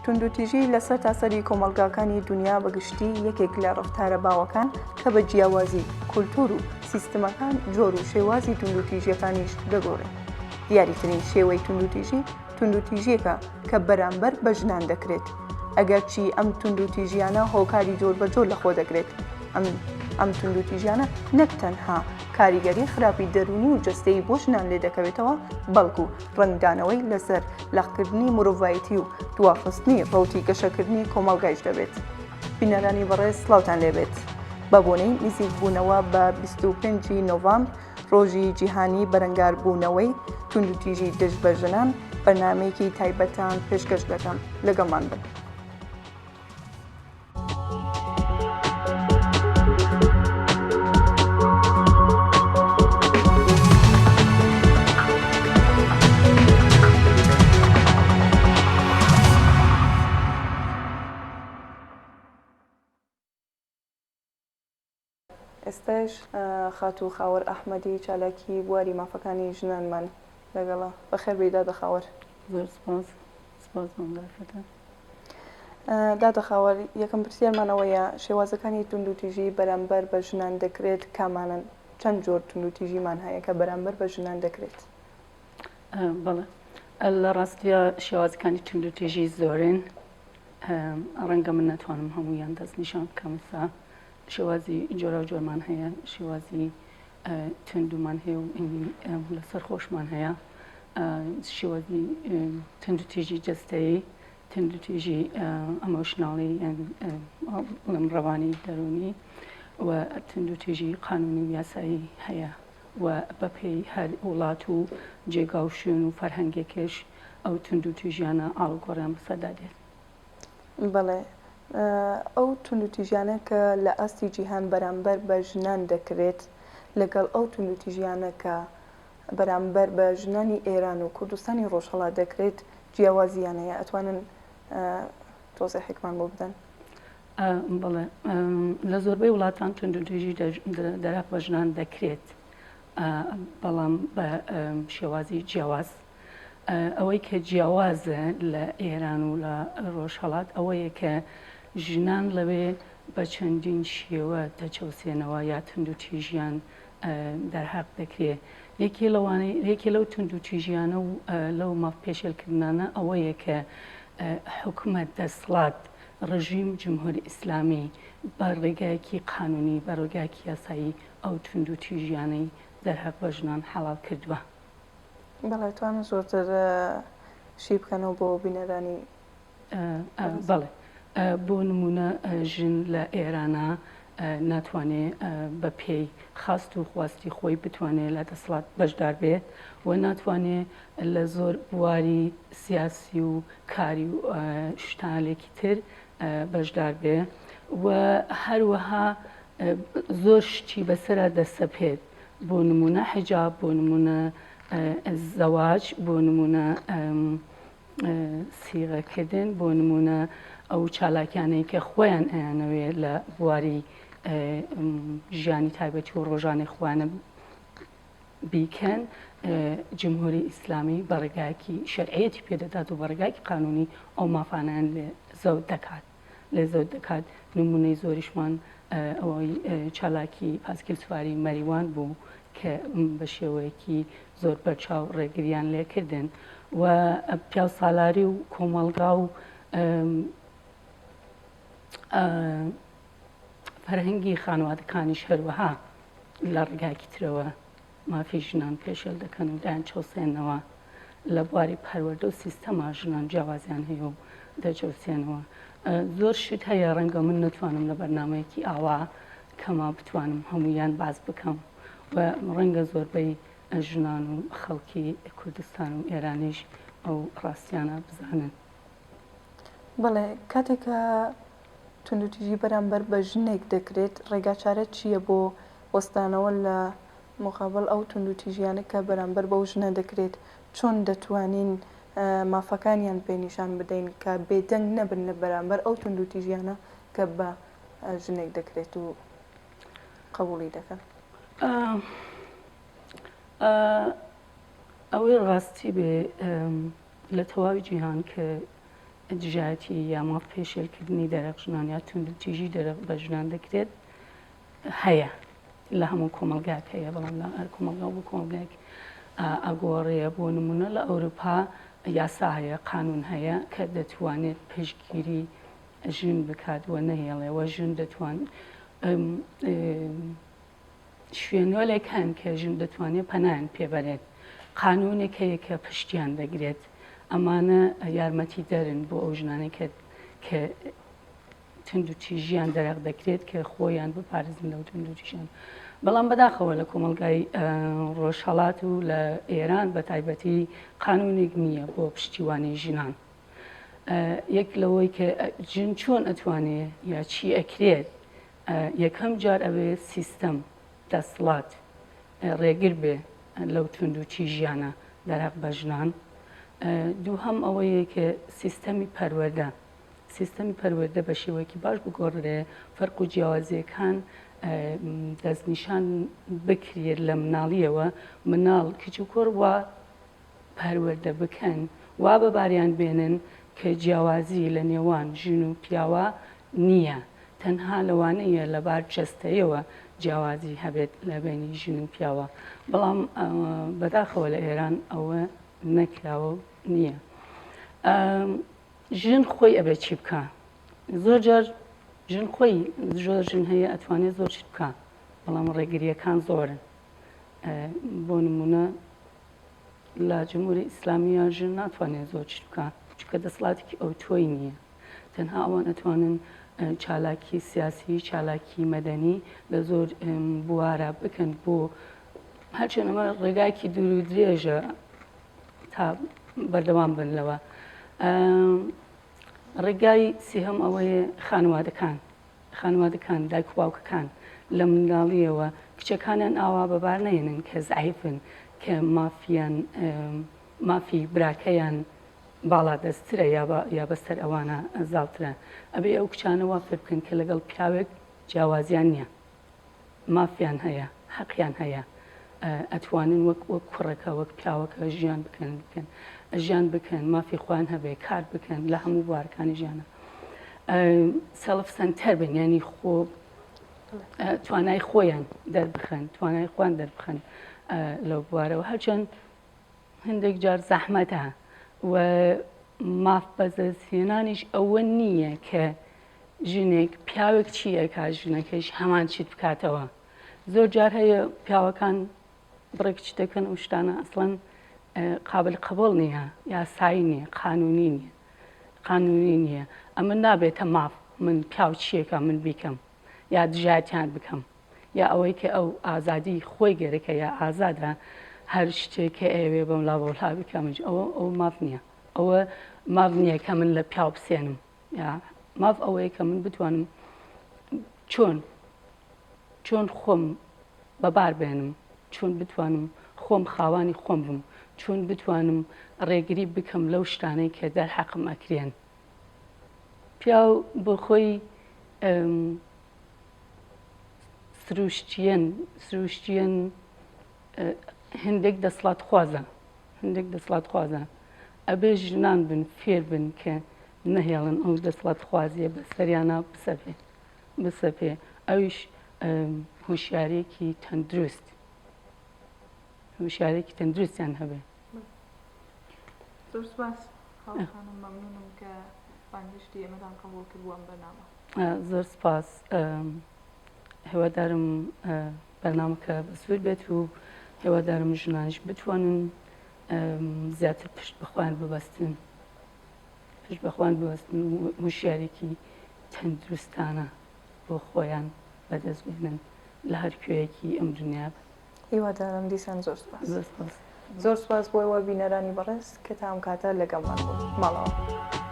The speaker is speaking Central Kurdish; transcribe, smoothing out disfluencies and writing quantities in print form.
توندوتیژی لە سەرتاسەری کۆمەڵگاکانی دونیا بە گشتی یەکێک لە ڕەفتارە باوەکان کە بە جیاوازی کولتوور و سیستمەکان جۆر و شێوازی توندوتیژیەکانیش دەگۆڕێت. دیاریترین شێوەی توندوتیژی توندوتیژیەکە کە بەرامبەر بە ژنان دەکرێت. ئەگەرچی ئەم توندوتیژیانە هۆکاری جۆربەجۆر لەخۆ دەگرێت، ئەم ئەم توندوتیژیانە نەک تەنها کاریگەری خراپی دەروونی و جەستەیی بۆ ژنان لێدەکەوێتەوە، بەڵکو ڕەنگدانەوەی لەسەر لەقکردنی مرۆڤایەتی و دواخستنی ڕەوتی گەشەکردنی کۆمەڵگایش دەبێت. بینەرانی بەڕێز سڵاوتان لێبێت. بە بۆنەی نزیکبوونەوە بە 25 ی نۆڤامبر ڕۆژی جیهانی بەرەنگاربوونەوەی توندوتیژی دژ بە ژنان بەرنامەیەکی تایبەتان پێشکەش دەکەم لەگەڵمان بن. ئێستاش خاتوو خاوەر ئەحمەدی چالاکی بواری مافەکانی ژنانمان لەگەڵە. بەخێر بێی دادە خاوەر. زۆر سپاس. سپاس بۆ ئەم دەرفەتە. دادە خاوەر، یەکەم پرسیارمان ئەوەیە شێوازەکانی توندوتیژی بەرامبەر بە ژنان دەکرێت کامانەن؟ چەند جۆر توندوتیژیمان هەیە کە بەرامبەر بە ژنان دەکرێت؟ بەڵێ لە ڕاستیا شێوازەکانی توندوتیژی زۆرن ڕەنگە من نەتوانم هەموویان دەستنیشان بکەم ئێستا شێوازی جۆراوجۆرمان هەیە شێوازی توندومان هەیە و لەسەر خۆشمان هەیە شێوازی توندوتیژی جەستەیی توندوتیژی ئەمۆشناڵی بڵێم ڕەوانی دەروونی و توندوتیژی قانونی و یاسایی هەیە و بەپێی هەر وڵات و جێگا و شوێن و فەرهەنگێکش ئەو توندوتیژیانە ئاڵوگۆڕیان بەسەردا دێت. بەڵێ ئەو توندوتیژیانە کە لە ئاستی جیهان بەرامبەر بە ژنان دەکرێت لەگەڵ ئەو توندوتیژیانە کە بەرامبەر بە ژنانی ئێران و کوردستانی ڕۆژهەڵات دەکرێت جیاوازیان هەیە ئەتوانن تۆزیحێکمان بۆ بدەن؟ بەڵێ لە زۆربەی وڵاتان توندوتیژی دەرهەق بە ژنان دەکرێت بەڵام بە شێوازی جیاواز ئەوەی کە جیاوازە لە ئێران و لە ڕۆژهەڵات ئەوەیە کە ژنان لەوێ بە چەندین شێوە دەچەوسێنەوە یا توندوتیژیان دەرهەق دەکرێ. یەکێ لەوانەی یەکێ لەو توندوتیژیانە و لەو ماف پێشێلکردنانە ئەوەیە کە حکومەت دەسڵات ڕژیم جمهوری ئیسلامی بە ڕێگایەکی قانونی بە ڕێگایەکی یاسایی ئەو توندوتیژیانەی دەرهەق بە ژنان حەڵاڵ کردووە. بەڵێ توانن زۆرتر شی بکەنەوە بۆ بینەرانی بەڵێ بۆ نمونە ژن لە ئێرانە ناتوانێ بە پێی خواست و خواستی خۆی بتوانێ لە دەسەڵات بەشدار بێ و ناتوانێ لە زۆر بواری سیاسی و کاری و شتانێکی تر بەشدار بێ و هەروەها زۆر شتی بەسەرا دەسەپێت بۆ نمونە حیجاب بۆ نمونە زەواج بۆ نمونە سیغەکردن بۆ نمونە ئەو چالاکیانەی کە خۆیان ئەیانەوێ لە بواری ژیانی تایبەتی و ڕۆژانەی خۆیانە بیکەن جمهوری ئیسلامی بە ڕێگایەکی شەرعیەتی پێدەدات و بە ڕێگایەکی قانونی ئەو مافانیان لێ زەوت دەکات. لێ زەوت دەکات، نموونەی زۆریشمان ئەوەی چالاکی پاسکیل سواری مەریوان بوو کە بە شێوەیەکی زۆر بەرچاو ڕێگریان لێکردن و پیاوسالاری و کۆمەڵگا و فەرهەنگی خانوادەکانیش هەروەها لە ڕێگاکی ترەوە مافی ژنان پێشێل دەکەن و دەیانچەوسێنەوە، لە بواری پەروەردە و سیستەما ژنان جیاوازیان هەیە و دەچەوسێنەوە. زۆر شت هەیە ڕەنگە من نەتوانم لە بەرنامەیەکی ئاوا کەما بتوانم هەموویان باس بکەم و ڕەنگە زۆربەی ژنان و خەڵکی کوردستان و ئێرانیش ئەو ڕاستیانە بزانن. بەڵێ کاتێک کە توندوتیژی بەرامبەر بە ژنێک دەکرێت ڕێگاچارە چییە بۆ وەستانەوە لە مقابڵ ئەو توندوتیژیانە کە بەرامبەر بەو ژنە دەکرێت، چۆن دەتوانین مافەکانیان پێ نیشان بدەین کە بێدەنگ نەبن لە بەرامبەر ئەو توندوتیژیانە کە بە ژنێک دەکرێت و قبوڵی دەکەن؟ ئەوەی ڕاستی بێ لە تەواوی جیهان کە. دژایەتی یا ماف پێشێلکردنی دەرەق ژنان یا توندوتیژی دەرەق بە ژنان دەکرێت هەیە لە هەموو کۆمەڵگایەک هەیە بەڵام لە هەر کۆمەڵگا و بۆ کۆمەڵگایەک ئەگۆڕێ بۆ نمونە لە ئەوروپا یاسا هەیە قانون هەیە کە دەتوانێت پشتگیری ژن بکات و نەهێڵێ و ژن دەتوان شوێنۆلێک هەن کە ژن دەتوانێت پەنایان پێبەرێت قانونێک هەیە کە پشتیان دەگرێت ئەمانە یارمەتی دەرن بۆ ئەو ژنانەی کە کە توندوتیژیان دەرەق دەکرێت کە خۆیان بپارێزن لەو توندوتیژیان بەڵام بەداخەوە لە کۆمەڵگای ڕۆژهەڵات و لە ئێران بە تایبەتی قانونێک نییە بۆ پشتیوانی ژنان یەک لەوەی کە ژن چۆن ئەتوانێ یا چی ئەکرێت یەکەم جار ئەوێ سیستەم دەسڵات ڕێگر بێ لەو توندوتیژیانە دەرهەق بە ژنان دووهەم ئەوەیە کە سیستەمی پەروەردە سیستەمی پەروەردە بە شێوەیەکی باش بگۆڕدرێ، فەرق و جیاوازییەکان دەستنیشان بکرێت لە مناڵییەوە، مناڵ کچ و کوڕ وا پەروەردە بکەن، وا بەباریان بێنن کە جیاوازی لە نێوان ژن و پیاوا نییە، تەنها لەوانەیە لە بار جەستەیەوە جیاوازی هەبێت لە بەینی ژن و پیاوا، بەڵام بەداخەوە لە ئێران ئەوە نەکراوە و نییە. ژن خۆی ئەبێ چی بکا؟ زۆر جار ژن خۆی زۆر ژن هەیە ئەتوانێت زۆر شت بکا بەڵام ڕێگریەکان زۆرن بۆ نمونە لە جمهوری ئیسلامیە ژن ناتوانێت زۆر شت بکا چونکە دەسەڵاتێکی ئەوتۆی نییە تەنها ئەوان ئەتوانن چالاکی سیاسی چالاکی مەدەنی لە زۆر بوارە بکەن بۆ هەرچەند ئەمە ڕێگایەکی دوور و درێژە تا بەردەوام بن لەوە. ڕێگای سێهەم ئەوەیە خانوادەکان خانوادەکان دایک و باوکەکان لە منداڵیەوە کچەکانیان ئاوا بەبار نەهێنن کە زعیفن کە مافیان مافی براکەیان باڵا دەسترە یا بەسەر ئەوانە زاڵترە ئەبێ ئەو کچانە وا فێر بکەن کە لەگەڵ پیاوێک جیاوازیان نییە مافیان هەیە حەقیان هەیە ئەتوانن وەک وەک کوڕەکە وەک پیاوەکە ژیان بکەن بکەن ژیان بکەن مافی خۆیان هەبێ کار بکەن لە هەموو بوارەکانی ژیانە self center بن ینی خۆ توانای خۆیان دەربخەن توانای خۆیان دەربخەن لەو بوارەوە هەرچەند هەندێک جار زەحمەتە و ماف بەدەستهێنانیش ئەوە نییە کە ژنێک پیاوێک چی ئەکا ژنەکەیش هەمان شت بکاتەوە زۆر جار هەیە پیاوەکان بڕێک چ دەکەن ئەو شتانە ئەسڵەن قابل قبول نییە یاسایی نییە قانونی نییە قانونی نییە ئەمە نابێتە ماف من پیاو چیەکە من بیکەم یا دژایەتیان بکەم یا ئەوەی کە ئەو ئازادی خۆی گەرەکە یا ئازادە هەر شتێک کە ئەوێ بەم لا بەولا بکەم ئەوە ئەو ماف نییە ئەوە ماف نییە کە من لە پیاو بسێنم یا ماف ئەوەیە کە من بتوانم چۆن چۆن خۆم بەبار بێنم چۆن بتوانم خۆم خاوانی خۆم بم چۆن بتوانم ڕێگری بکەم لەو شتانەی کە دەرحەقم ئەکرێن پیاو بۆ خۆی سروشتیەن سروشتیەن هەندێک دەسڵات خوازە هەندێک دەسڵات خوازە ئەبێ ژنان بن فێر بن کە نەهێڵن ئەو دەسڵات خوازیە بە سەریانە بسەپێ بسەپێ ئەویش هوشیارێکی تەندروست هوشیارێکی تەندروستیان هەبێ. زۆر سپاس خاڵە خانم مەمنونم کە بانگهێشتی ئێمەتان قبوڵ کرد بۆ ئەم بەرنامە. زۆر سپاس هیوادارم بەرنامەکە بەسوود بێت و هیوادارم ژنانیش بتوانن زیاتر پشت بەخۆیان ببەستن پشت بەخۆیان ببەستن و هوشیارێکی تەندروستانە بۆ خۆیان بەدەست بێنن لە هەر کوێیەکی ئەم دنیا بن. هیوادارم دیسان زۆر سپاس. زۆر سپاس. زۆر سپاس بۆ ئێوە بینەرانی بەڕێز کە تا ئەم کاتە لەگەڵمان بوون. ماڵئاوا.